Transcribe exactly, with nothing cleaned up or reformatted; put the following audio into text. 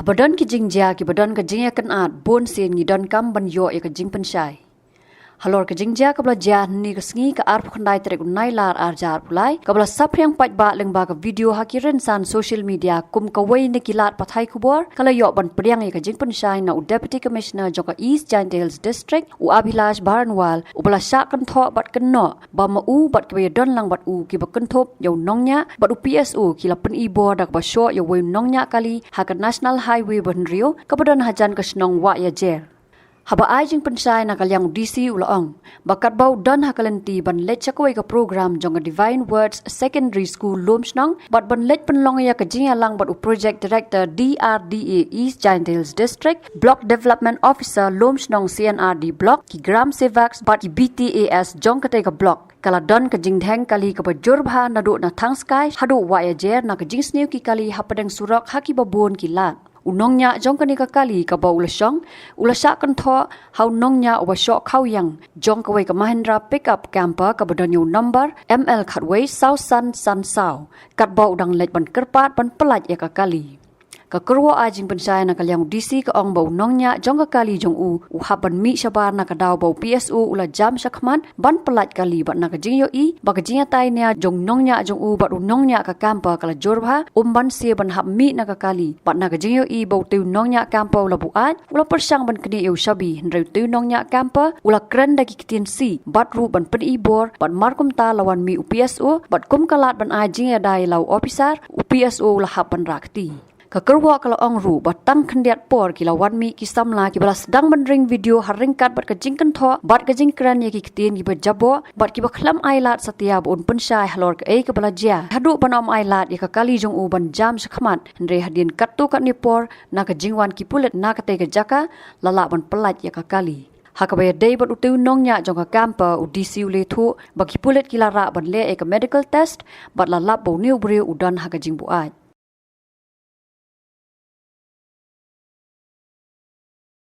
Ba don ki jingjia kiba don ka jingïakynad, bun sien ngi donkam ban ïoh ïa ka jingpynshai. Halor ka jingjia kaba la jia hynne ka sngi, ka arphew khyndai tarik u Nailar arhajar arphew lai, kaba la saphriang paidbah lyngba ka video ha ki rynsan social media kum kawei na ki lad pathai khubor, ka la ïoh ban pdiang ïa ka jingpynshai na u Deputy Commissioner jong ka East Jaintia Hills District, u Abhilash Baranwal, uba la shah kynthoh bad kynnoh ba ma u bad kiba ïadon lang bad u, kiba kynthup ïa u nongñiah bad u P S O, ki la pynibor da kaba shoh ïa uwei u nongñiah kali ha ka National Highway ba hynriew kaba don hajan ka shnong Wahiajer. Haba ai jingpynshai na ka liang u D C u la ong ba katba u don ha ka lynti ban leit sha kawei ka program jong ka Divine Words Secondary School Lumshnong bad ban leit pynlong ïa ka jingïalang bad u Project Director D R D A East Jaintia Hills District, Block Development Officer Lumshnong C N R D Block, ki Gram Sevaks bad ki B T A S jong katei ka block, ka la don ka jingdheng kali kaba jur bha naduh na Thangskai haduh Wahiajer na ka jingsniew ki kali hapdeng surok ha kiba bun ki lad. U nongñiah jong kane ka kali kaba u la shong, u la shah kynthoh ha u nongñiah uba shoh khaw ïang jong kawei ka Mahindra pickup camper kaba don ïa u number M L khatwei saw san san saw, katba u dang leit ban kyrpad ban pyllait ïa ka kali. Ka kyrwoh ai jingpynshai na ka liang u D C ka ong ba u nongñiah jong ka kali jong u, u hap ban mih shabar na ka daw ba u P S O u la jam shakhmat ban pyllait kali, bad na ka jingïohi ba ka jingïatai nia jong u nongñiah jong u bad u nongñiah ka camper ka la jur bha, um banse ban hap mih na ka kali, bad na ka jingïohi ba utei u nongñiah camper u la buaid, u la pyrshang ban knieh ïa u shabi, hynrei utei u nongñiah camper u la kren da ki ktien sih bad ruh ban pynibor, bad mar kumta la wan mih u P S O, bad kum ka lad ban ai jingïada ïa la u officer, u P S O u la hap ban rah kti. Ka kyrwoh ka la ong ruh ba tang khyndiat por ki la wan mih ki samla kiba la sdang ban ring video ha ryngkat bad ka jingkynthoh bad ka jingkren ïa ki ktien kiba jaboh bad kiba khlem ai lad satia ba un pynshai halor kaei kaba la jia, haduh ban ym ai lad ïa ka kali jong u ban jam shakhmat, hynrei hadien katto katne por na ka jingwan ki pulit na katei ka jaka, la lah ban pyllait ïa ka kali. Ha kaba ïadei bad utei u nongñiah jong ka camper, u D C u la ïathuh ba ki pulit ki la rah ban leh ïa ka medical test bad la lap ba une u briew u don ha ka jingbuaid.